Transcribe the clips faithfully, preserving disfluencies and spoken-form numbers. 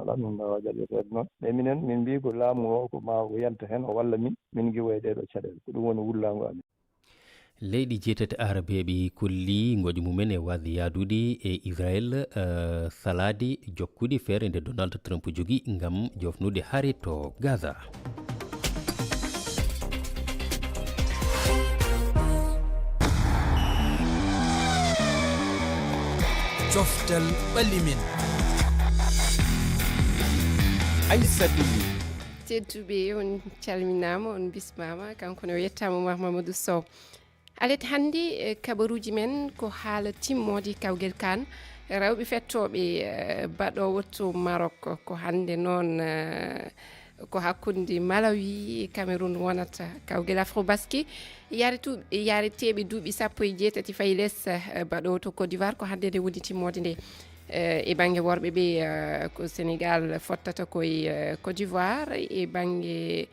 Alaa, min mbaawaa jaɓirdeede noon. Mais minen, min mbii ko laamu o, ko ma o yanta heen, o walla min, min ngiwa e ɗee ɗoo caɗeele. Ko ɗum woni wullaango amen. Leyɗi jeetati aarabeeɓe kolli ngoƴu mumen e waasde yahdude e Israel, eh, salaade jokkude feere nde Donald Trump jogii ngam joofnude hare to Gaza. Coftal ɓalli men. Aissata Ly. Tedduɓe, on calminaama, on bismaama. Kanko ne o yettaama Oumar Mamadou Sow. Alet hannde, eh, kabaruuji men ko haala timmoode kawgel CAN rewɓe fettooɓe, eh, baɗoowo to Maroc. Ko hannde noon, eh, ko hakkunde Malawi e Cameroun wonata. Kawgel Afrobasket yare tu-, yareteeɓe duuɓi sappo e jeetati fayi les, eh, baɗoowo to Côte d'Ivoire, ko hannde nde woni timmoode nde. Eh, e bannge worɓe ɓe, eh, ko Sénégal fottata ko e, eh, Côte d'Ivoire, e bannge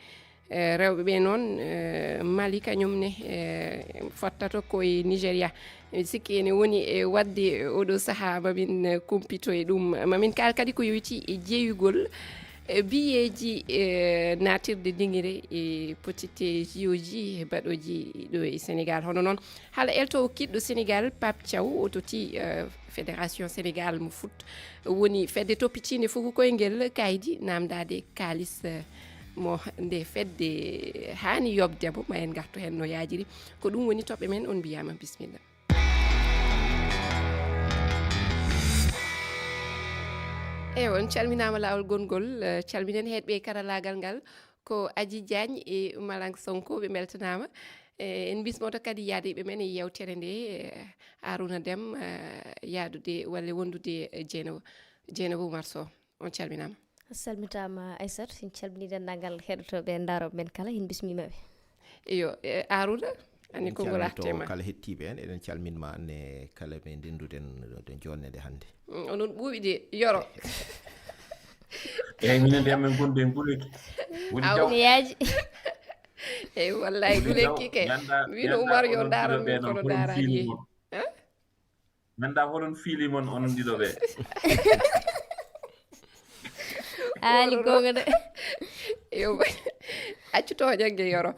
eh, rewɓe ɓe noon, eh, Mali kañum ne, eh, fottata ko e Nigéria. Miɗo sikki ene woni e waɗde oɗo sahaa mamin, eh, kumpito e ɗum. Mamin kaal kadi ko yoyti e jeeyugol, eh, biyeeji, eh, naatirde dingire e potite J O G baɗooji ɗo e Sénégal. Hono noon, hala eltoowo kiɗɗo Sénégal, Pape Thiaw, o totti, eh, Fédération Sénégal mo foot, woni fedde toppitiinde fuku koyngel kaydi, naamndaade kaalis, eh, mo nde fedde haani yoɓde mo, ma en ngartu heen no yaajiri. Ko ɗum woni toɓɓe men, on mbiyaama bisimilla. Eewa, on calminaama laawol gonngol, eh, calminen heɗɓe karalaagal ngal. Ko Aji Diagne e Malang Sonko, ɓe mbeltanaama. Eh, en mbismoto kadi yaadiiɓe men e yeewtere nde, eh, Arouna Deme, eh, yaadude walla wondude, eh, Dieynaba, Dieynaba Oumar Sow. On calminaama. A salmitaama, Aissata. En calminii denndaangal heɗotooɓe e ndaarooɓe men kala, en mbismiima ɓe. Iyo, eh, Arouna, anni en konngol calmito artema. Kala heɗtiiɓe en, eɗen calmin ma anne kala ɓe ndennduɗen ɗo joonde nde hannde. Mm, onon ɓuuɓi de, Yoro. Eeyi, minen de, amen gonɗo e nguleyki. Woni aw. Jaw. Ne yaaji. Eeyi, wallahi, woni jaw, nguleyki ke. Ganda, wino ganda Oumar yo onon ndaaran ɗiɗo ɓe min, noon, kono hoɗon ndaaraani fiili yeeyi. Mon? Hein? Ganda hoɗon fiili mon, onon ɗiɗo ɓe. Aali goonga de. Yo, accu tooñannge, Yoro.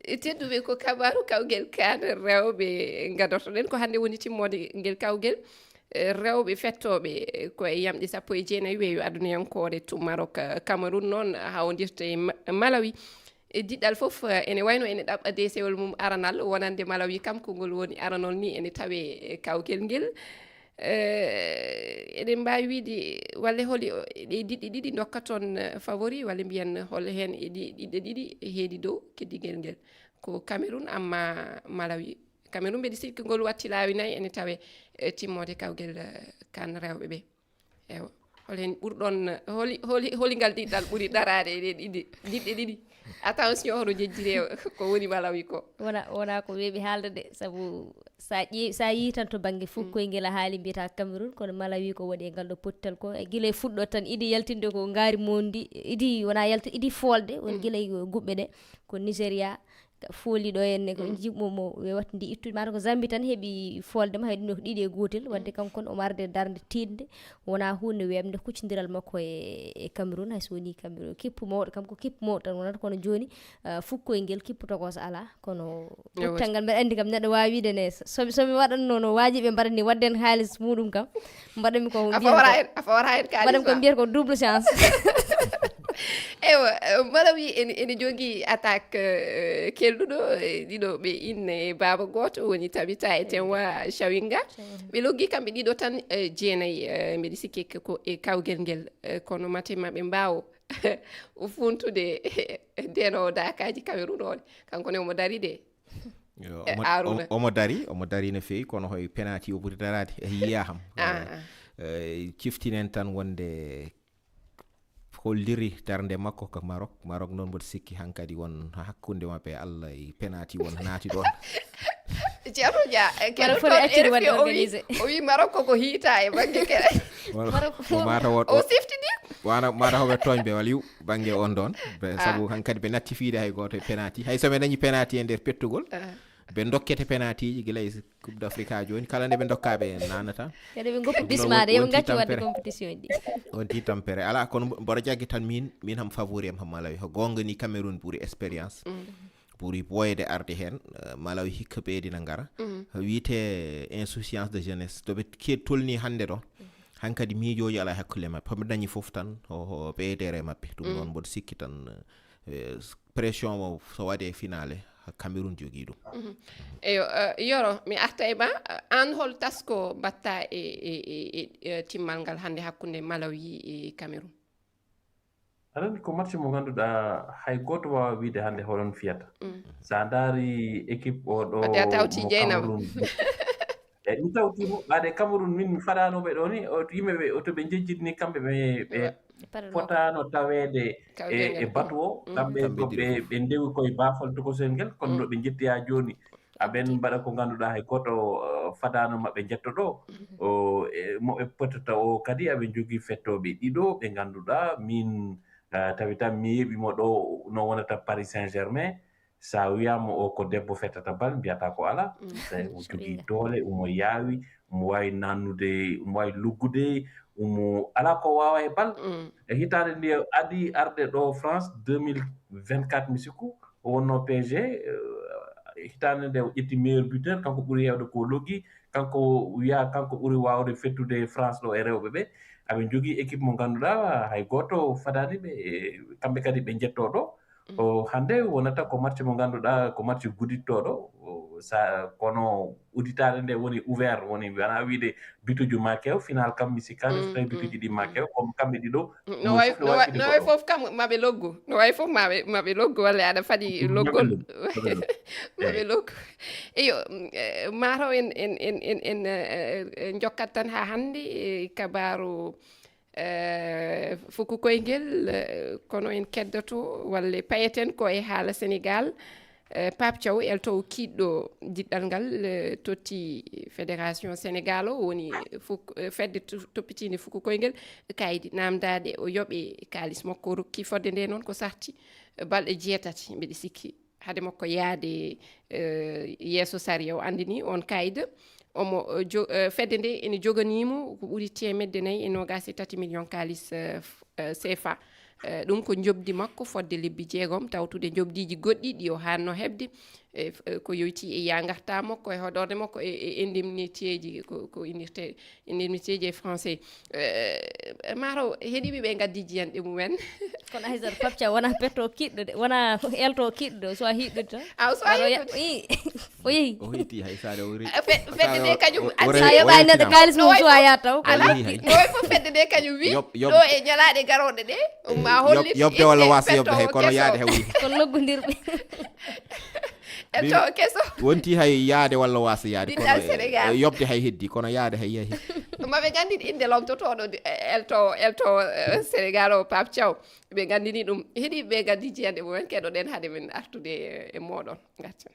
Tedduɓe, ko kabaaru kawgel CAN rewɓe ngadortoɗen. Ko hannde woni timmoode ngel kawgel, eh, rewɓe fettooɓe, eh, ko e yamɗe sappo e jeenayi weeyo adunayankoore to Maroc. Cameroun noon hawondirta e Ma-, Malawi. E diɗɗal fof, eh, ene wayno ene ɗaɓɓa deesewol mum aranal wonande Malawi kam, ko ngol woni aranol ni ene tawe, eh, kawgel ngel. Eh, eɗen mbaawi wiide, walla holi o-, ɗe diɗɗe ɗiɗi ndokka toon, eh, favori, walla mbiyen hol heen e ɗi, ɗiɗɗe ɗiɗi heedi dow keddingel ngel? Ko Cameroun, amma Malawi. Cameroun, mbeɗa sikki ngol watti laawi nayi ene tawe, eh, timmoode kawgel, eh, CAN rewɓe ɓe. Ewa. Hol heen ɓurɗon, holi, holi, holi ngal diɗɗal ɓuri daraade e ɗe ɗiɗi, diɗɗe ɗiɗi? Attention, hono jejjiri e ko woni Malawi ko. Wona, wona ko weeɓi haalde de, sabu sa ƴee-, sa yii tan to bannge fof, mm, koyngel a haali, mbiyata Cameroun, kono Malawi ko waɗi e ngal ɗo pottal ko, e gila e fuɗɗoode tan, idi yaltinde ko ngaari moondi, idi wona yalta, idi foolde, woni, mm, gila e guɓɓe ɗe, ko Nigeria, fooli ɗo henne ko, mm, jiɓmo mo wewata ndi ittude, mata ko Zambie tan heɓi foolde ma, hay ɗum ɗo ko ɗiɗi e gootel, wadde, mm, kanko kon omo arde darnde tiiɗnde, wona huunde weeɓnde, huccondiral makko e, e Cameroun, hay so woni Cameroun, kippu mawɗo, kam ko kippu mawɗo tan wonata, kono jooni, ah, fukkoyngel kippu tokooso alaa, kono pottal ngal mbeɗa anndi kam neɗɗo waawi wiide ne, so, so mi waɗatno no waajiɓe mbaɗatni wadde heen haalis muɗum kam, mbaɗanmi ko a mbiyata fawra ko, heen, a fawra heen kaalis mbaɗanmi ko ma. Mbiyata ko double chance. Ewa, eh, Malawi ene, ene jogii attaque, eh, kelɗuɗo, eh, ɗiɗo ɓe inna e baaba gooto, woni Tabita e Tenwa Chawinga. Chawinga. Ɓe loggi kamɓe ɗiɗo tan, eh, jeenayi, eh, mbeɗa sikki ko, ko e kawgel ngel, eh, kono mate maɓe mbaawo funtude ndeenoowo daakaaji Cameroun on. Kanko ne omo dari de. Yo, eh, omo, Arouna. Omo, omo dari, omo dari no feewi, kono hoy penalty o ɓuri daraade. Eh, yiyaa ham. Ah, eh, ah. Eh, ciftinen tan wonde holliri darnde makko ka Maroc. Maroc noon mboɗo sikki hankadi won hakkunde maɓɓe e Allah e penalty won naati ɗoon. Ceerno Dia, eh, wala kadi foti toon accude waɗde R F I o wi-, organisé. O wi Maroc koko hiita e bannge kere. Wala, Maroc ko mata wot-, o siftini. Wana mata hoɓe tooñ ɓe wala yu bannge on ɗoon. Ɓe, ah, sabu hankadi ɓe natti fiide hay gooto e penalty. Hay so ɓe dañi penalty e nder pettugol. Ah. Ɓe dokkete penatiiji gila e Coupe d'Afrique ha jooni, kala nde ɓe dokka ɓe nanata. Kadi ɓe goppu bismaade, yoɓe gaccu waɗde compétition ji. On ti tampere ala, kono mboɗo jaggi tan min min ham favori am ha Malawi, ko gonga ni Cameroun ɓuri expérience, ɓuri ɓooyde arde heen. Malawi hikka ɓeydina ngara, wiyete insouciance de jeunesse to ɓe ke tolni hannde ɗo. Hankadi miijooji ala hakkulle maɓɓe, hoɓe dañi fof tan o ɓeydere maɓɓe ɗum noon mboɗo sikki tan. Pression o so waɗe finale, Cameroun jogii ɗum. Eyo, Yoro, mi arta e ma. Aan hol tasko mbatta e, e, e, e timmal ngal hannde hakkunde Malawi e Cameroun? Aɗa ko match mo ngannduɗaa hay gooto waawa wiide hannde holon fiyata. Sa ndaari équipe o ɗo Wata a tawti Jeynaba. Eyi, mi tawti mo ɓaade Cameroun, min mi faɗaano ɓe ɗo ni, yimɓe ɓe oto ɓe njejjitni kamɓe ɓe ɓe potaano taweede e e batu o. Kamɓe ko ɓe ɓe ndewi koye baafal tokosel ngel, kono no ɓe njetti haa jooni aɓen mbaɗa ko ngannduɗaa hay gooto fadaano maɓɓe njetto ɗo. Mo ɓe potata o kadi aɓe njogii fettooɓe ɗiɗo ɓe ngannduɗaa min tawi tan mi yeeɓi mo ɗo no wonata Paris Saint Germain. Sa wiyama o ko debbo fettata bal mbiyata ko ala. Tawi o jogii doole, omo yaawi, omo waawi nannude, omo waawi luggude, omo ala ko waawa e bal. E hitaande nde adi arde ɗo France deux mille vingt-quatre mi sikku o wonno P S G. Hitaande nde o ƴetti meilleur buteur, kanko ɓuri heewde ko loggi. Kanko wiya kanko ɓuri waawde fettude France ɗo e rewɓe ɓe. Aɓe njogii équipe mo ngannduɗaa hay gooto fadaani ɓe. Kamɓe kadi ɓe njetto ɗo. O hannde wonata ko match mo ngannduɗaa ko match gudittooɗo. Sa kono uditaare nde woni ouvert, woni wona wiide bituji ma kew, final kam mi sikkaani so tawi bituji ɗi ma kew, comme kamɓe ɗiɗo. No wayi no wayi fof kam maɓe loggu, no wayi fof maɓe maɓe loggu walla aɗa faɗi loggol. Maɓe loggu. Eyo, mataw en en en en en jokkat tan ha hannde e kabaru fuku koyngel. Kono en keddoto walla payeten ko e haala Sénégal. Pape Thiaw eltowo kiiɗɗo diɗɗal ngal totti fédération Sénégal o woni fedde toppitiinde fuku koyngel kaydi namdaade o yoɓe kaalis makko o rokki fodde nde noon ko sarti balɗe jeetati mbiɗa sikki hade makko yaade yeeso sariya o anndini on kaydi. Omo fedde nde ene joganiimo ko ɓuri teemedde nayi e noogaas e tati million kaalis. Sefa. Ɗum ko njoɓdi makko fodde lebbi jeegom tawtude njoɓdiiji goɗɗi ɗi o haanno heɓde. Ko yoyti e yagarta makko e hoɗorde makko e indemniteeji ko innirte indemniteeji e français. Mataw heɗiɓe ɓe gaddi jiyanɗe mumen. Kono Aysata, Pape Thiaw wona petto kiɗɗo de, wona elto kiɗɗo so a hiɗɗude tan. Aw so a hiɗɗude. O yehi. O hetti hay saare o rewi. Fedde nde kañum addi sa yoɓani neɗɗo kalis mum so a yaha taw. Ala ɗo e fof fedde nde kañum wi ɗo e ñalaaɗe garooɗe ɗe ma hollit yoɓde walla wasa yoɓde hay kono yaade hay woni. Kono loggodirɓe. Elto keso. Wonti hay yaade walla wasa yaade kono yoɓde hay heddi kono yaade hay yahi. Maɓe gandin inde lomtotoɗo elto elto Sénégal o Pape Thiaw. Ɓe gandini ɗum heɗi ɓe gaddi jiyande mumen keɗoɗen haade min artude e moɗon gaccen.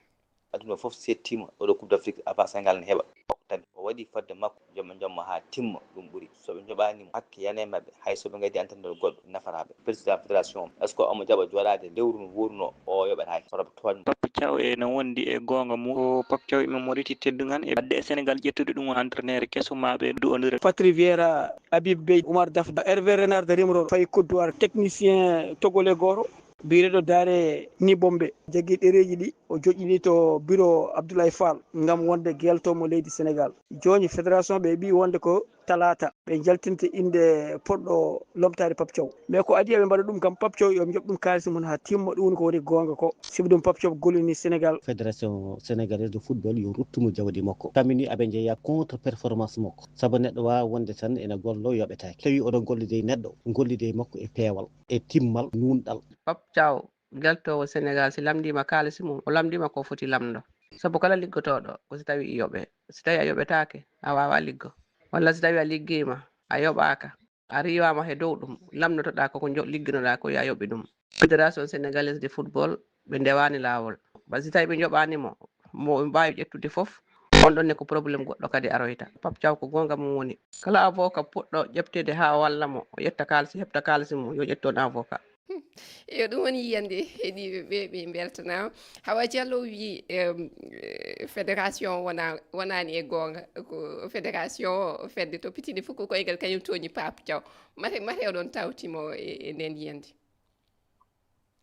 Aduna fof settima oɗo Coupe d'Afrique avant Sénégal ne heɓa. Tawi o waɗi fodde makko jooma jooma haa timma ɗum ɓuri. So ɓe njoɓaani mo hakke yana e maɓɓe hay so ɓe ngaddi entraîneur goɗɗo nafata ɓe. Président fédération o est ce que omo jaɓa jooɗaade lewru no wuurno o yoɓataake hoto ɓe tooñ mo. Pape Thiaw ene wondi e goonga mum. Ko Pape Thiaw imam mo reti teddungal e ɓadde e Sénégal ƴettude ɗum o entraîneur keso ma ɓe du'ondire. Patrick Vieira, Habib Beye, Oumar Daf, Hervé Renard Rimro, Faye Kodouar, technicien togolais gooto. Biireɗo daare ni Bombe jaggi ɗereeji ɗi o joƴƴini to biro Abdoulaye Fall ngam wonde geeltoomo leydi Sénégal. Jooni fédération ɓe mbii wonde ko talaata ɓe njaltinta innde poɗɗo lomtaade Pape Thiaw. Mais ko adii eɓe mbaɗa ɗum kam Pape Thiaw yo njoɓ ɗum kaalis mum haa timma ɗum woni ko woni goonga ko. Sibu ɗum Pape Thiaw gollini Sénégal. Fédération sénégalaise de football yo ruttu mo jawdi makko. Kamɓe ni aɓe njeeya contre performance makko. Sabu neɗɗo waawa wonde tan ene gollo yoɓetaake. Tawi oɗo gollude e neɗɗo, gollude e makko e peewal, e timmal, nuunɗal. Pape Thiaw geltoowo Senegaal si lamndiima kaalisi mum, o lamndiima ko foti lamndo. Sabu kala liggotooɗo ko si tawii yoɓee. Si tawii a yoɓetaake, a waawaa liggo. Walla si tawii a liggiima, a yoɓaaka, a riiwaama he dow ɗum, lamndotoɗaa ko ko ligginoɗaa ko yo a yoɓi ɗum. Fédération Sénégalaise de Football, ɓe ndewaani laawol. Ba si tawii ɓe njoɓaani mo, mo ɓe mbaawi ƴettude fof, on ɗon ne ko problème goɗɗo kadi aroyta. Pape Thiaw ko goonga mum woni. Kala avocat puɗɗo ƴepteede haa walla mo, o ƴetta kaalisi, heɓta kaalisi mum, yo ƴettu on avocat. Yo, ɗum woni yiyande heɗiiɓe ɓe, ɓe mbeltanaama. Hawa Diallo wi, em, eh, fédération wona, wonani e goonga. Ko fédération fedde toppitinde fof ko koygal kañum tooñi Pape Thiaw. Mate, mate oɗon tawtimo e, e nden yiyande.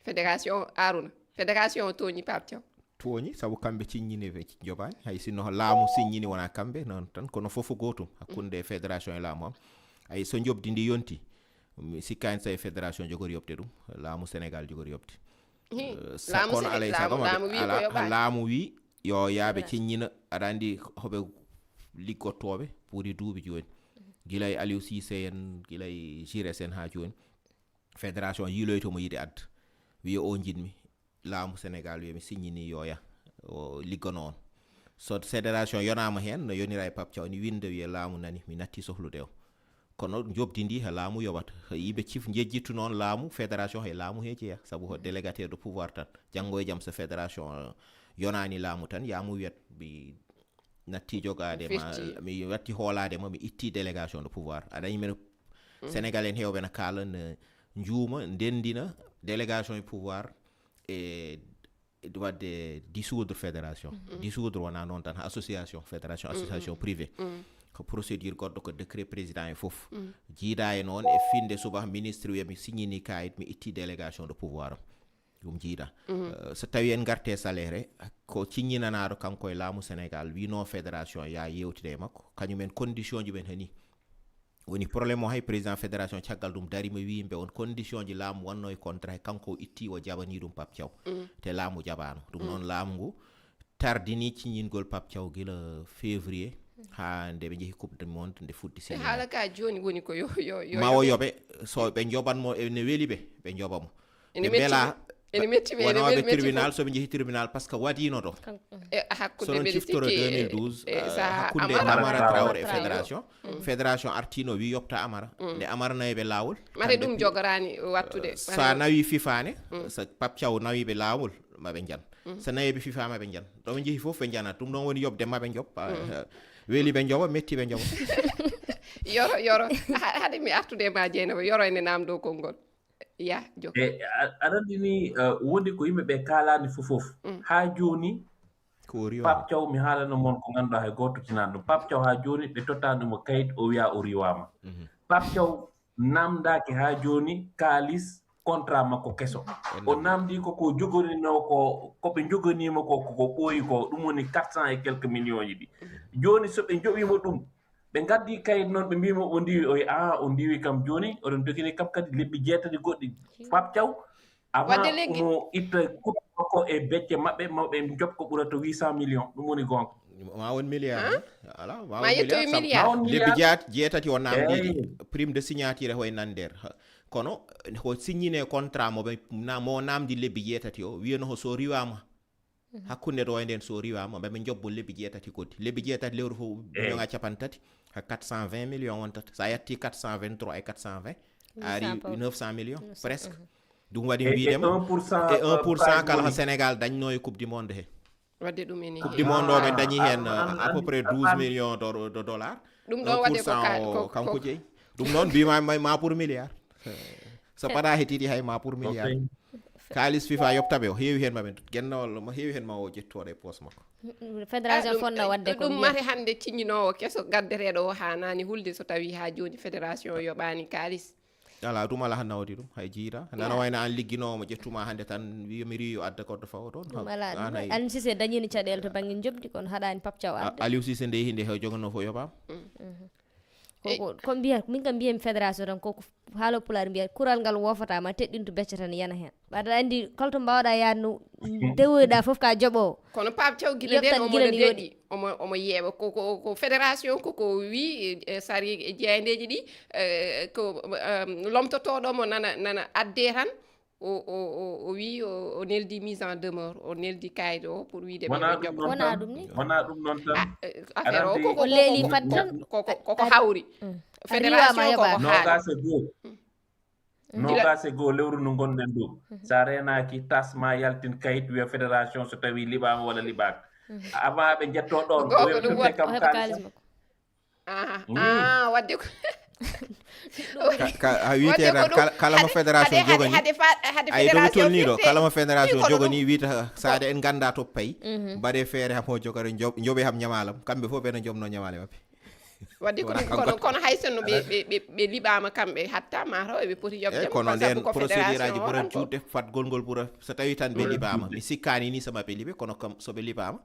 Fédération Aruna. Fédération o tooñi Pape Thiaw. Tooñi, sabu kamɓe ciññini ɓe njoɓaani. Hay sinno laamu siññini wona kamɓe, noon tan, kono fof ko gootum hakkunde fédération e laamu am. Ay, so njoɓdi ndi yonti, mi sikkaani so e fédération jogori yoɓde ɗum, laamu Sénégal jogori yoɓde. Hi, Eh, sa-, laamu kono Séné-, alay laamu, sago maɓɓe laamu wi ko ala, yoɓaani. Laamu wi yo yaaɓe Voilà. ciññina, aɗa anndi hoɓe liggottooɓe ɓuri duuɓi jooni. Gila e Aliou Cissé en, gila e Giresse en haa jooni. Fédération yiiloyto mo yiɗi adda. Wiya o njiɗmi. Laamu Sénégal wiya mi siññini yo yah, o liggano on. So fédération yonaama heen, no yonira e Pape Thiaw ni, winnda wiya laamu nani, mi natti sohlude o. Kono njoɓdi ndi he laamu yoɓata. Yimɓe cif njejjittu noon laamu, fédération he laamu he jeya. Sabu ko délégataire de pouvoir tan. Janngo e jam so fédération, eh, yonaani laamu tan, yaamu wiyat mi natti jogaade ma, Firti. mi watti hoolaade ma, mi itti délégation de pouvoir. Aɗa anndi men Sénégal en heewɓe na kaala, ne njuuma, ndenndina délégation e pouvoir e, e waɗde dissoudre fédération. Dissoudre wona noon tan, association, fédération, association privée. Ko procédure goɗɗo, ko décret président e fof. Jiida e noon, e finde suba ministre wiya mi signini kayit, mi itti délégation de pouvoir am. Ɗum jiida. Eh, so tawi en ngarte salaire, ko ciññinanaaɗo kanko e laamu Sénégal, wino fédération ya yewtide e makko. Kañum en condition ji men hani. Woni problème o hay président fédération caggal ɗum dari mo wi mbe on condition ji laamu wanno e contrat he kanko o itti o jaɓani ɗum Pape Thiaw. Te laamu jaɓaano. Ɗum noon laamu ngu tardini ciññingol Pape Thiaw gila février haa nde ɓe njehi Coupe du Monde nde fuɗɗi E siññinaade. Haala ka jooni woni ko yo, yo, yo Ma o yoɓe. yoɓe, so ɓe njoɓan mo, e ne weli ɓe, ɓe njoɓa mo. Ene Ɓe metti mbela ɓe. Ene metti ɓe, ene wonooɓe wel-, metti tribunal, fof. So ɓe njehi tribunal, par ce que waɗiino ɗo. E, a, hakkunde So ɗon ɓe ciftora tigi, deux mille douze, e, e, saha hakkunde Amara. Amara Traoré e Traoré. Fédération. Fédération artino wi yoɓta Amara. Nde Amara nawi ɓe laawol. Mate kamɓe ɗum pi- jogoraani wattude. Sa nawi FIFA ne, so Pape Thiaw nawi ɓe laawol, ma ɓe njan. So nawi ɓe FIFA ma ɓe njan. Ɗo ɓe njehi fof ɓe njanat. Ɗum ɗon woni yoɓde ma ɓe njoɓ. Ah, weli ɓe njoɓa, metti ɓe njoɓa. Yoro, yoro. Ha-, haade mi artude e ma Dieynaba, yoro ene namdo konngol. Ya, jo. E, a-, aɗa anndi ni, eh, wondi ko yimɓe ɓe kaalani fof fof. Haa jooni, Ko o riiwaa. Pape Thiaw, mi haalano mon ko ngannduɗaa hay gooto tinaani ɗum. Pape Thiaw haa jooni ɓe tottaani mo kayit, o wiya o riiwaama. Pape Thiaw namdaaki haa jooni kaalis contrat makko keso. O namdi ko ko jogoninoo ko, ko ɓe joganiima ko, ko, ko ɓooyi ko, ɗum woni quatre cents et quelques millions ji ɗi. Jooni so ɓe njoɓiima ɗum, ɓe ngaddi kayit noon, ɓe mbiima o ndiwi, o wi, "Ah, o ndiwi kam jooni, oɗon jogini kam kadi lebbi jeetati goɗɗi." Pape Thiaw, avant Wadde leggi. Omo itta kuɗi makko e becce maɓɓe, ma ɓe njoɓ ko ɓurata huit cents millions, ɗum woni goonga. Ma won milliard. Ala, ma Ma won yetto e milliard, sabu milliard. Ma won lebbi milliard. Jeet-, jeetati o namdiɗi. Eey. Prime de signature e hoye nan nder. Ha, kono ko signine contrat mo ɓe na-, mo namdi lebbi jeetati o, wiyano ko so riiwaama. Hakkunde ɗo e nden so riiwaama, ɓe ɓe njobbo lebbi jeetati koddi. Lebbi jeetati lewru fof, eey, million a capanɗe tati, ha quatre cent vingt millions wontata. So a yatti quatre cent vingt-trois e quatre cent vingt, a ari neuf cent millions, presque. Ɗum waɗi e, e wiidema, un pour cent, e un pour cent kala ko Sénégal dañno e Coupe du Monde he. Wadde ɗum ene Coupe du Monde o, ɓe dañi heen, ah, à peu près douze millions de, de dollars. Ɗum ɗon waɗde ko ka-, ko, kanko ko jeyi. Ɗum noon mbima ma, ma pour milliard. So paɗa he titi hay ma pour milliard. Ok. Kaalis FIFA yoɓtaɓe o heewi heen ma ɓe gennawol ma heewi heen ma o ƴettoɗo e poos makko. Fédération, ah, ɗum, fonna wadde ko ɗum mbiya. Mate hannde ciññinoowo keso gaddeteeɗo o haanaani hulde so tawi haa jooni fédération yoɓaani kaalis. Ala, ɗum ala hannde wodi ɗum hay jiida. Nana wayno an ligginoowo mo ƴettuma hannde tan wiya mi riiwi yo adda goɗɗo fawo toon. Ɗum ala, ɗum hay. Aliou Cissé dañiino caɗeele to bannge njoɓdi kono haɗaani Pape Thiaw adde. Aliou Cissé nde hinde he joganno fof yoɓaama. Ko, ko, ko mbiya, min kam mbiyami fédération tan koko haalo pulaar mbiya kural ngal wofata ma teɗɗintu becce tan yana heen. Mbaɗa anndi kala to mbawɗa yaade no dewoyɗa fof ka joɓowo. Kono Pape Thiaw gila nden omo deƴƴi, omo, omo yeeɓa ko, ko, ko fédération ko, ko wi, eh, sari e jeeyandeeji ɗi, eh, ko, eh, lomtotooɗo mo nana, nana adde tan. O, o, o, o wi o, o neldi mise en demeure, o neldi kayit o pour wiide ɓe ɓe joɓa. Wona ɗum ni. Wona ɗum noon tan. Ah, eh, affaire o koko, leeli fat tan. Koko, koko hawri. Fédération koko haali. Nogas e goo. Nogas e goo lewru ndu ngonɗen ndu. So a reenaaki tas ma yaltin kayit wiya fédération so tawi liɓaama walla liɓaaka. Avant ɓe njetto ɗoon, ko yoɓtude kam kaalis. Aha. Ah, wadde ko, Ka- ka- a wiyete Wonde ko tan ɗum, kala- kala mo hade- fédération hade- hade- jogani hade fa- hade ay domi fédération tolniɗo firte. Kala mo fédération Ɗum ko ɗum. Jogani wiyta saade en ganda to payi. Mbaɗe feere hamo jogare joɓe ham ñamalam, kamɓe fof ɓeɗo jomno ñamale maɓɓe. Wadde ko Wona ɗum, kanko kono- kono hay sinno ɓe- ɓe- ɓe- ɓe liɓama kamɓe hatta mataw eɓe poti yoɓde eyyi mo, kono par nden sabu ko procédure aji fédération ɓuran on ɗo. Juutde, fatgol ngol ɓura. So tawi tan ɓe Ɓuran liɓama juutde. Mi sikkani ni sama ɓe liɓe, kono kam soɓe liɓama,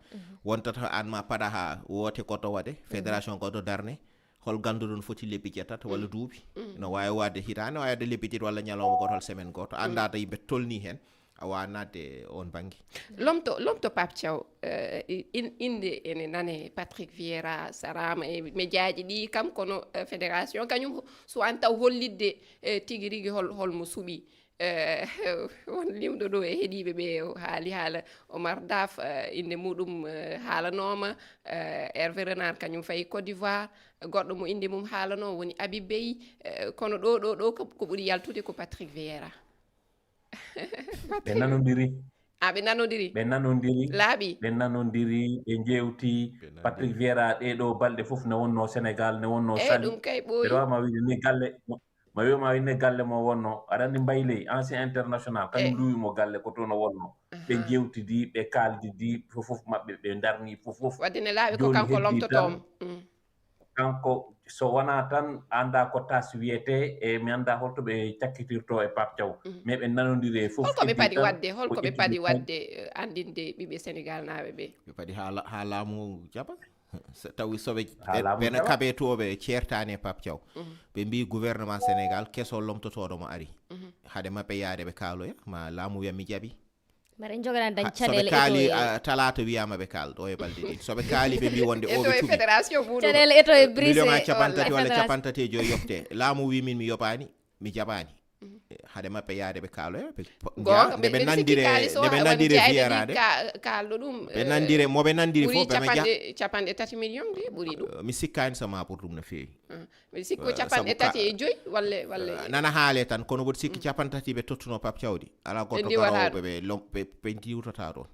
wontata an ma paɗa ha woote goɗɗo waɗe, fédération goɗɗo darne. Hol ganduɗon foti lebbi jetat walla duuɓi? No wawi wadde hitande, wawi wadde lebbi ɗiɗi walla ñalawma goto walla semaine goto, anda ta yimɓe tolni hen. A wawa nadde on banggue. Lomto lomto Pape Thiaw, eh, in- inde ene nane Patrick Vieira sarama e médiaji ɗi kam, kono eh, fédération kañum so an taw hollitde eh, tigi rigi hol holmo suuɓi. Eh, won limɗo ɗo e heɗiɓe ɓe o haali haala Omar Daf, eh, inde muɗum eh, haalanoma eh, Hervé Renard kañum fayi Côte d'Ivoire. Goɗɗo mo inde mum haalano woni Abi Bey. Eh, kono ɗo ɗo ɗo ko ko ɓuri yaltude ko Patrick Vieira. Ɓe nanodiri. A ɓe nanodiri. Ɓe nanodiri. Laaɓi. Ɓe nanodiri, ɓe jewti. Patrick Vieira ɗeɗo balɗe fof ne wonno Sénégal, ne wonno Sali. Ɗum kay ɓooyi. Ɓe wawma wiide ni galle ma wiyoma ne galle mo wonno, aɗa andi Mbayley, ancien international, kañum luwi mo galle ko toon o wonno. Ɓe jewtidi, ɓe kaaldidi, fof fof maɓɓe ɓe darni fof fof. Wadde ne laaɓi ko kanko lomtotomo. Kanko so wona tan anda ko tas wiyete, e mi anda holto ɓe cakkitirto e Pape Thiaw. Mais ɓe nanodiri e fof. Holko ɓe padi wadde holko ɓe padi wadde eh, andinde ɓiɓɓe Sénégal naaɓe ɓe? Ɓe padi ha la- ha laamu jaɓa. So tawi soɓe ɓena kaɓe to ɓe ceertani e Pape Thiaw. Ɓe mbi gouvernement Sénégal keso lomtotoɗo mo ari. Haade maɓɓe yaade ɓe kaaloya ma laamu wiya mi jaɓi. Mbaɗa en jogana dañ caɗele soɓe kaali. Talaata wiyama ɓe kaal ɗo e balɗe ɗiɗi soɓe kaali ɓe mbi wonde oɓe cuɓi fédération muɗum caɗele eto e brise million a capantati walla capantati e joyi yopte laamu wi min mi yoɓani mi jaɓani. Haade maɓɓe yaade ɓe kaaloya ɓe nde ɓe nandire nde ɓe nandire fiyarade kalɗo ɗum ɓe nandire moɓe nandiri fof ɓe capanɗe tati million de ɓuuri ɗum. Mi sikkani so ma pour ɗum no feewi. Mbiɗa sikki ko capanɗe tati e joyi walla walla nana haale tan kono mboɗo sikki capanɗe tati ɓe tottuno Pape Thiawdi ala goto garowo ɓe ɓe lom- ɓe ɓe ndiwtata ɗon.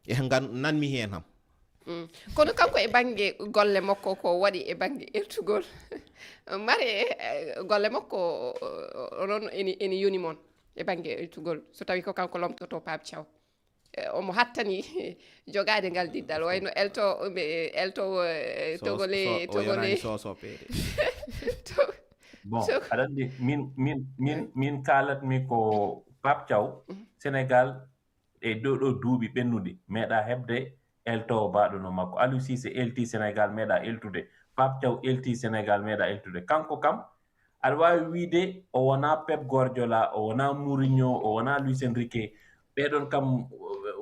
E ngan nanmi hen ham. Kono kanko e bangge golle makko ko waɗi e bangge eltugol mare eh, golle makko onon ene ene yoni mon e bangge eltugol so tawi ko kanko lomtoto Pape Thiaw. Eh, omo hattani jogaade ngal diɗɗal wayno elto ɓe elto eh, togole togole sosopeede. Bon aɗa anndi min min min min kaalatmi ko Pape Thiaw. Sénégal e ɗo ɗo duuɓi ɓennuɗi meeɗa heɓde eltowo baaɗo no makko. Aliou Cissé elti Sénégal meeɗa eltude. Pape Thiaw elti Sénégal meeɗa eltude. Kanko kam aɗa waawi wiide o wonaa Pep Guardiola, o wonaa Mourinho, o wonaa Luis Enrique. Ɓeeɗon kam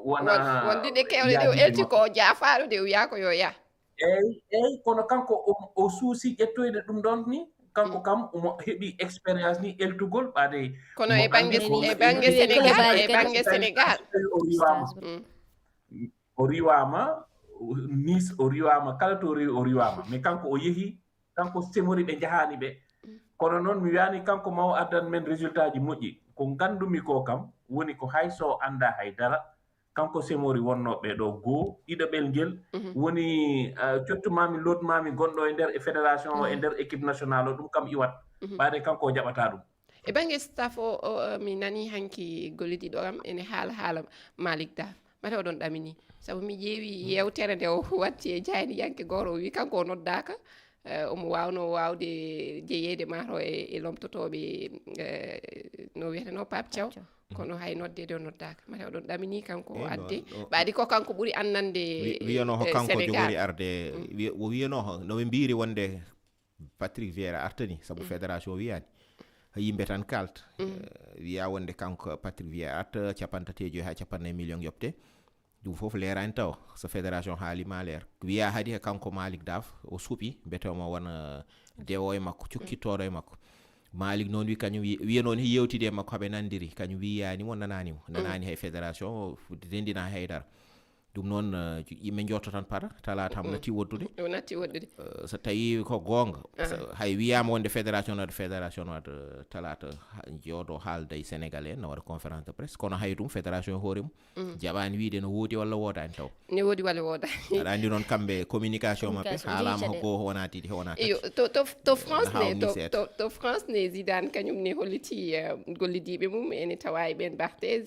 wonaa wondiɗe kewɗe ɗe o elti ko o jaafaaɗo de o wiyaa ko yo yah. Eyi eyi kono kanko o suusi ƴettoyde ɗum ɗon ni. Kanko kam omo heɓi expérience ni eltugol ɓaade kono e bange e bange Sénégal e bange Sénégal o riwama. O riwama Nice o riwama kala to rewi o riwama mais kanko o yeehi kanko semori ɓe jahani ɓe. Kono noon mi wiyani kanko mawo addan men résultat ji moƴƴi ko gandumi ko kam woni ko hay so anda hay dara. Kanko semori wonnoɓe ɗo goo ɗiɗaɓel ngel woni cottumami lotmami gonɗo e nder e fédération o e nder équipe nationale o ɗum kam iwat. Ɓaade kanko o jaɓata ɗum. E bannge staff o, o, o, mi nani hanki gollitiiɗo kam ene haala haala Malick Daf. Mate oɗon ɗamini sabu mi ƴeewi yeewtere nde o watti e jayniyanke gooto o wi kanko o noddaaka. Eh, omo waawno waawde jeyeede maaro e, e lomtotooɓe eh, no wiyeteno Pape Thiaw. Kono hay noddeede o noddaaka mate oɗon ɗamini kanko o adde ɓaadi ko kanko ɓuri annande. Wiyano ko eh, kanko jogori arde. O wiyano no ɓe mbiiri wonde Patrick Vieira artani sabu fédération wiyani yimɓe tan kalta. Wiya wonde kanko Patrick Vieira arta capanɗe tati e joyi ha capanɗe nayi million yoɓte. Ɗum fof leerani taw so fédération haali ma leer wiya haadi he kanko Malick Daf o suuɓi mbete omo wona dewo e makko cukkittoɗo e makko. Malick noon wi kañum wiya noon he yewtide e makko haɓe nandiri kañum wiyani mo nanani mo nanani hay fédération o dendina haydara. Ɗum noon, eh, yimɓe njotto tan para, talaata am natti woɗɗude. Ɗum natti woɗɗude. Eh, so tawii ko goonga, so hay wiyaama wonde fédération waɗa, fédération waɗa, eh, talaata ha-, jooɗo haalda e Sénégal en, no waɗa conférence de presse. Kono hay ɗum fédération e hoore mum jaɓaani wiide no woodi walla woodaani taw. Ne woodi walla woodaani. Aɗa anndi noon kamɓe communication maɓɓe, communication, haalaama ko goo, wonaa ɗiɗi, wonaa tati. Iyo, to, to, to France ne, to, to, to France ne Zidane kañum ne holliti, eh, gollidiiɓe mum, ene tawa e ɓeen Barthez.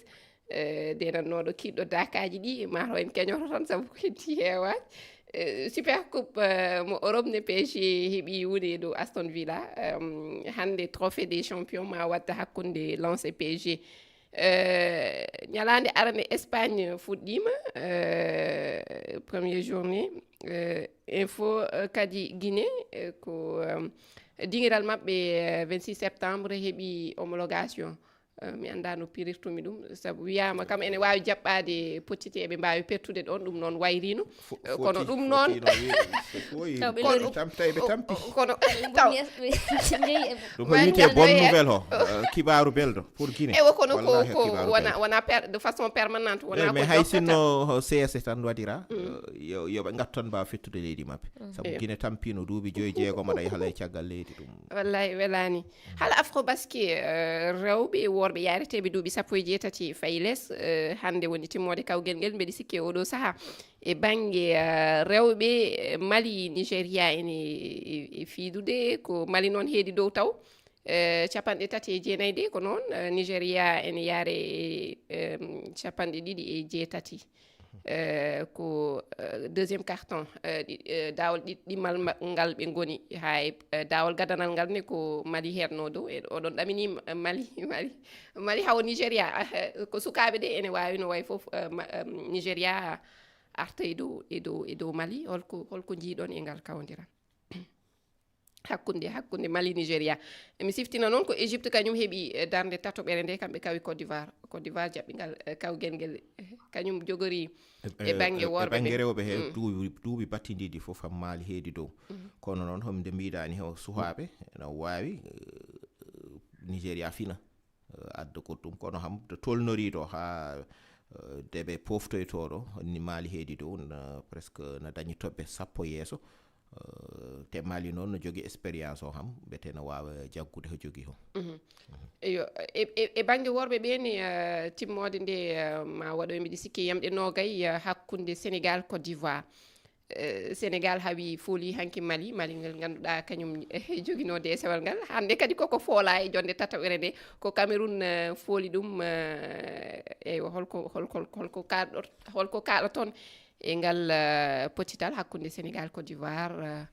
Eh, denannooɗo kiiɗɗo daakaaji ɗi, mataw en keñoto tan sabu ko heddi heewaani. Eh, Super Coupe, eh, mo Europe ne P S G heɓi woni e dow Aston Villa. Em, hannde Trophée des Champions ma waɗta hakkunde Lens e P S G. Eh, ñalaande arande Espagne fuɗɗiima, eh, première journée. Eh, info, eh, kadi Guinée, eh, ko, em, dingiral maɓɓe, eh, vingt-six septembre heɓi homologation. Eh, mi anndaa no pirirtumi ɗum, sabu wiyaama kam ene waawi jaɓɓaade pottite, eɓe mbaawi pertude ɗoon, ɗum noon wayriino. Fo-, eh, kono foti-, ɗum noon, foti no wiide, foti, taw ɓe kono, lori. Tam-, tawi ɓe tampi. Kono, taw, ɗum ko wiyetee bonne nouvelle o, eh, kibaaru belɗo pour Guinée. Ewa, kono ko, wallaahi ko kibaaru wona, belɗo. Wona per-, de façon permanente, wona. Eh, ko mais hay jokkata. Sinno C S tan waɗira, eh, yo, yo ɓe ngattu tan mbaawa fettude leydi maɓɓe. Sabu Guinée tampiino duuɓi joyi, jeegom aɗa yaha lay caggal leydi ɗum. Wallaahi welaani. Hala Afrobasket, eh, rewɓe e worɓe yaareteeɓe duuɓi sappo e jeetati fayi les, eh, hannde woni timmoode kawgel ngel, mbeɗa sikki e oɗo sahaa. E bannge, eh, rewɓe, eh, Mali, Nigeria ene e, e fiidude, ko Mali noon heedi dow taw. Eh, capanɗe tati e jeenayi de ko noon, eh, Nigeria ene yaare e, em, capanɗe ɗiɗi e jeetati. Eh, ko, eh, deuxième carton, eh, ɗi-, eh, daawol ɗi-, ɗimmal ma-, ngal ɓe ngoni, haa e, eh, daawol gadanal ngal ne ko Mali heedno dow. E oɗon ɗamini Ma-, Mali, Mali, Mali hawo Nigeria, ah, eh, ko sukaaɓe de ene waawi no wayi fof, eh, ma-, em, Nigeria arta e dow, e dow, e dow Mali. Holko, holko njiiɗon e ngal kawdiral? Hakkunde, hakkunde Mali, Nigeria. Mi siftina noon ko Égypte kañum heɓi, eh, darnde tatoɓere nde, kamɓe kawi Côte d'Ivoire. Côte d'Ivoire jaɓɓingal, eh, kawgel ngel, eh, kañum jogori e, e bannge worɓe ɓe. Bannge rewɓe he duuɓi, duuɓi battindiiɗi fof am Mali heedi dow. Kono noon, hom nde mbiɗaani he o suhaaɓe, ene waawi, eh, Nigeria fina, eh, adda ko ɗum. Kono ham to tolnoriiɗo haa, eh, de ɓe poftoytooɗo, ni Mali heedi dow, na presque na dañi toɓɓe sappo yeeso. Eh, te Mali noon no jogi expérience o ham, mbete no waawa jaggude ko jogi o. Eyo, e, e, e bannge worɓe ɓe ni, eh, timmoode nde, eh, ma waɗo, mbiɗa sikki yamɗe noogay, eh, hakkunde Sénégal, Côte d'Ivoire. Eh, Sénégal hawi fooli hanki Mali, Mali ngel ngannduɗaa kañum, eh, joginoo deesewal ngal. Hannde kadi koko foola e jonde tataɓere nde, ko Cameroun, eh, fooli ɗum, eh, eywa, holko, holko, holko kaɗɗot-, holko kaɗoton e ngal, eh, pottital hakkunde Sénégal, Côte d'Ivoire,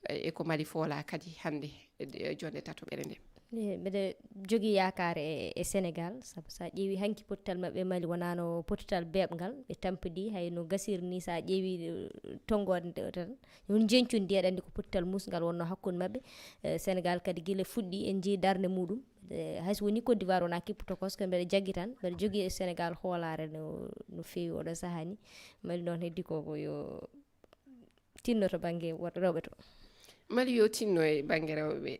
eh, e ko Mali foola kadi hannde, e, e jonde tatoɓere nde. Eh, mbeɗa jogii yaakaare e, e Sénégal, sabu so a ƴeewi hanki pottital maɓɓe Mali wonaano pottital beeɓngal, ɓe tampidi hay no gasiri ni so a ƴeewi, eh, tonngoode nde tan. Won jeñcudi, aɗa anndi ko pottital musngal wonno hakkunde maɓɓe. Eh, Sénégal kadi gila fuɗɗi en njii darnde muɗum. Eh, hay so woni Côte d'Ivoire wona kippu tokos, ko mbeɗa jaggi tan, mbeɗa jogii e Sénégal hoolaare no, no feewi oɗo sahaa ni. Mali noon heddi ko, ko yo tinno to bannge wor-, rewɓe to. Mali yo tinno e bannge rewɓe ɓe.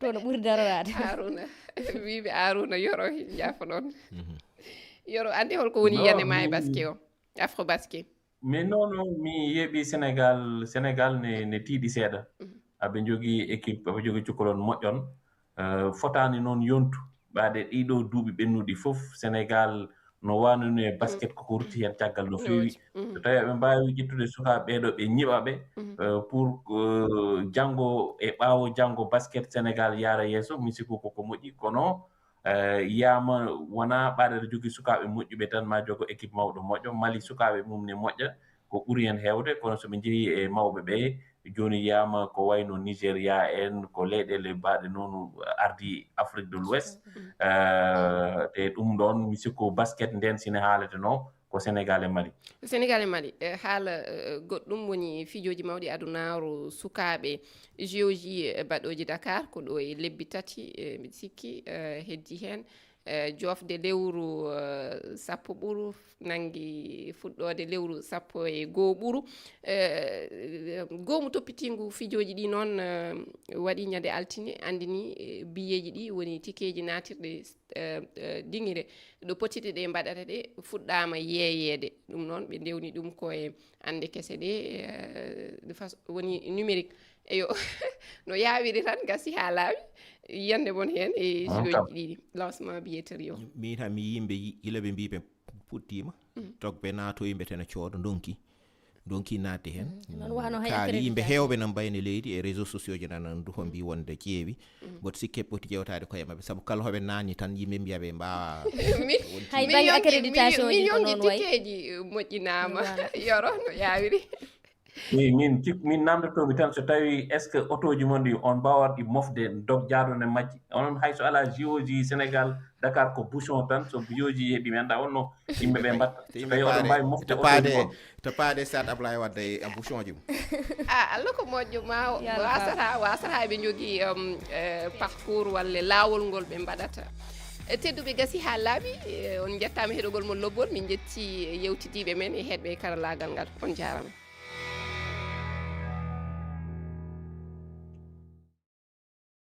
To no ɓuri daroraade. Aruna, wiiɓe Aruna Yoro, jaafoɗon. Yoro, anndi holko woni yiyannde ma e basket o? Afro basket. Mais non, non, mi yeeɓi Sénégal, Sénégal ne, ne tiiɗi seeɗa. Aɓe njogii équipe, aɓe njogii cukalon moƴƴon. Eh, fotaani noon yontu. Ɓaade ɗiɗo duuɓi ɓennuɗi fof, Sénégal no waanunoo e basket, koko rutti heen caggal no feewi. So tawii aɓe mbaawi ƴettude sukaaɓe ɓeeɗo, ɓe ñiɓa ɓe, eh, pour, eh, janngo e ɓaawo janngo basket Sénégal yaara yeeso, mi sikku koko moƴƴi. Kono, eh, yiyaama wonaa ɓaade aɗa jogii sukaaɓe moƴƴuɓe tan ma jogo équipe mawɗo moƴƴo. Mali sukaaɓe mum ne moƴƴa, ko ɓuri heen heewde, kono so ɓe njehii e mawɓe ɓe, jooni yiyaama ko wayno Nigeria en, ko leyɗeele baaɗe noon ardii Afrique de l'Ouest. Eh, te ɗum ɗoon, mi sikku basket ndeen, si ne haaleteno, ko Sénégal e Mali. Sénégal e Mali. Eh, haala, eh, goɗɗum woni fijooji mawɗi adunaaru sukaaɓe J O J, eh, baɗooji Dakar, ko ɗo e lebbi tati, eh, mbiɗa sikki, eh, heddi heen. eh, joofde lewru, eh, sappo ɓuru, nanngi fuɗɗoode lewru sappo e goo ɓuru. Eh, goomu toppitiingu fijooji ɗi noon, eh, waɗi ñande altine, anndini, eh, biyeeji ɗi woni tikeeji naatirɗe, eh, eh, diŋire ɗo potide ɗe mbaɗata ɗe fuɗɗaama yeeyeede. Ɗum noon ɓe ndewni ɗum ko e annde kese ɗe, eh, de façon woni numérique. Eyo, no yaawiri tan gasi haa laawi. Yiyannde mon heen e joueuji ɗiɗi, lancement billetterie o. Min tan mi yimɓe yi-, gila ɓe mbii ɓe puɗɗiima, tok ɓe naatoyi mbe tena coodo, ndonki. Ndonki naatde heen. Noon wano hay kaari yimɓe accréditation. Heewɓe nan mbayni leydi e réseaux sociaux ji nan, nan duho mbi wonde ƴeewi. Mboɗo sikke poti ƴeewtaade koye maɓɓe, sabu kala hoɓe naani tan yimɓe mbiya ɓe mbaawa. Mi- Hay mi bannge yonki- accréditation mi- mi ji ko yonki noon wayi. Tikeeji, eh, moƴƴinaama. Voilà. Yoro, no yaawiri. Min, min cik-, min namdotomi tan so tawi est-ce que otooji mon ɗi on mbaawat ɗi mofde dog jaaduɗo e majji? Onon hay so alaa J O J Sénégal, Dakar ko bouchon tan, so J O J heɓi mi annda on no yimɓe ɓe mbatta. So tawi oɗon mbaawi mofde otooji mon. To paade Stade Ablaye Wade e bouchon ji mum. Ah, Allah ko moƴƴo ma o. Yo Allah wasata, wasata ɓe njogii, um, eh, parcours walla laawol ngol ɓe mbaɗata. Eh, tedduɓe gasi haa laaɓi, eh, on njettaama heɗogol mon lobbol, min njetti yewtidiiɓe men e heɗɓe karallaagal ngal. On njaaraama.